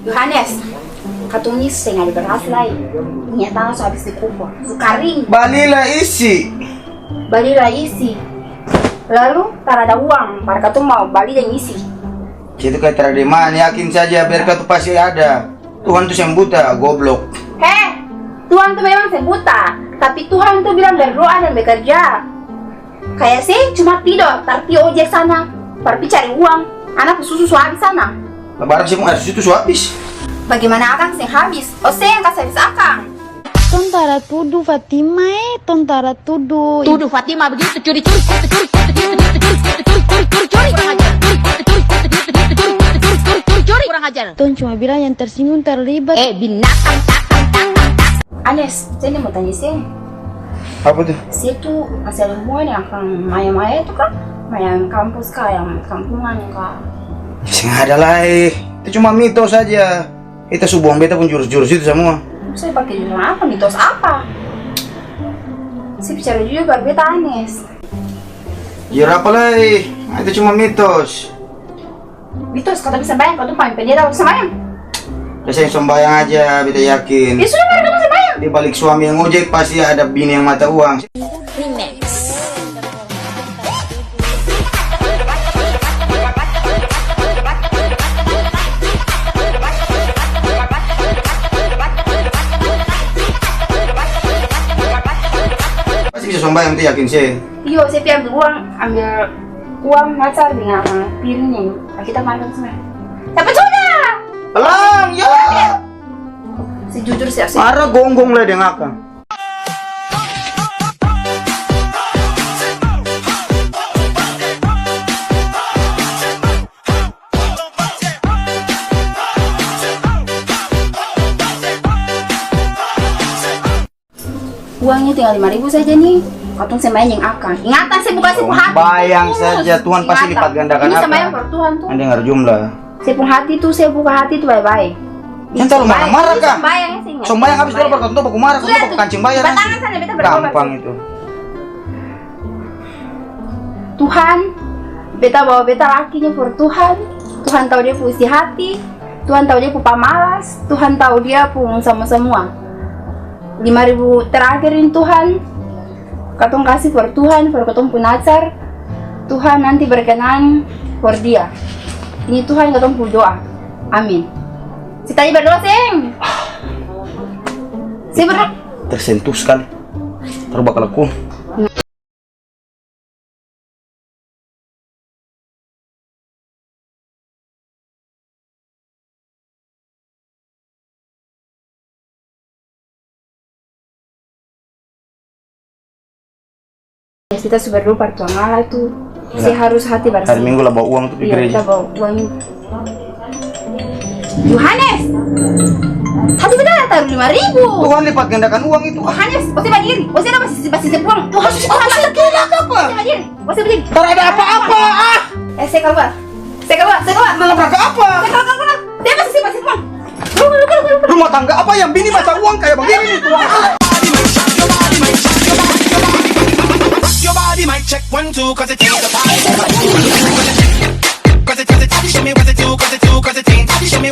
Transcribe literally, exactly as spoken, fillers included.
Yohanes, katong ni seng ada beras lai. Minyak tanah su abis di kompor, su karing. Balilah isi. Balilah isi. Lalu, tarada uang, mar katong mau bali deng isi. Itu kaya tarada iman, yakin saja, biar katu pasti ada. Tuhan tu seng buta, goblok. He, Tuhan tu memang seng buta, tapi Tuhan tu bilang berdoa dan bekerja. Kaya se cuma tidor, tar pi ojek sana, tar pi cari uang, ana pung susu su abis sana. Lah barang se pung aer susu tu su abis. Bagaimana akang seng habis? Ose yang kas habis akang. Tong tara tudu Fatima e, tong tara tudu. Tudu Fatima begitu, curi, curi, kurang ajar. Curi, curi, kurang ajar. Tong cuma bilang yang tersinggung terlibat. Eh, binatang, takang, takang, takang. Anes, seng mau tanya seng. Apa tuh? Se tu masih ada hubungan deng akang Maya-Maya itu ka? Maya yang kampus ka, yang kampungan ka? Seng ada lai. Itu cuma mitos saja. Beta su buang beta pung jurus-jurus itu samua. Se pake jurus apa? Mitos apa? Se bicara jujur par beta, Anes. Jujur apa lai? Itu cuma mitos. Mitos, katong sambayang, katong pake pendeta waktu sambayang. Dia seng sambayang aja, beta yakin. Ya sudah, mari katong sambayang. Di balik suami yang ojek pasti ada bini yang mata uang. Remix. Pasti bisa sombayang tu yakin se. Iyo, se pi ambil uang, ambil uang macar deng akang piring yang kita makan semua. Tapi sudah. Alang, ya. Sejujur sih, asli. Mara gonggong lah deng akang. Uangnya tinggal lima ribu saja nih, katong sembahyang deng akang. Ingatan, se buka se pung hati. Bayang saja, Tuhan pasti lipat gandakan akang. Ini sembahyang par Tuhan tuh. Dengar jumlah. Se pung hati tu, se buka hati tu bae-bae. Seng talalu marah-marah ka? Sombayang, seng. Sombayang abis baru katong baku marah, katong baku kancing bayar. Batangan sana, beta berdoa. Gampang itu. Tuhan, beta bawa beta laki ni for Tuhan. Tuhan tau dia pung isi hati, Tuhan tau dia pung pamalas, Tuhan tau dia pung samua-samua. Lima ribu terakhir ini Tuhan, katong kasi for Tuhan, for katong pung nacar. Tuhan nanti berkenan for dia. Ini Tuhan katong pung doa. Amin. Se tadi berdoa seng? Se berdoa. Tersentuh sekali. Taru bakal aku. Beta su berdoa par Tuhan Allah tu, se harus hati barsih. Hari Minggu la bawa uang tu pi gereja. Iya, beta bawa uang. Yohanes! Tadi beta taru lima ribu. Tuhan lipat gandakan uang itu, ah. Yohanes, ose badiri. Ose ada basisi, basisi pulang. Tuhan, ose badiri. Ose badiri. Tar ada apa-apa, ah. Eh, se kaluar. Se kaluar, se kaluar. Dalam rangka apa? Se kaluar, kaluar, kaluar. Dia basisi, basisi pulang. Kaluar, kaluar, kaluar, kaluar. Rumah tangga apa yang bini baca uang kayak begini nih, Tuhan? Your body mic check, one, two, 'cause it ain't the party. 'Cause it, 'cause it, shimmy, 'cause it, 'cause it, 'cause it ain't, shimmy.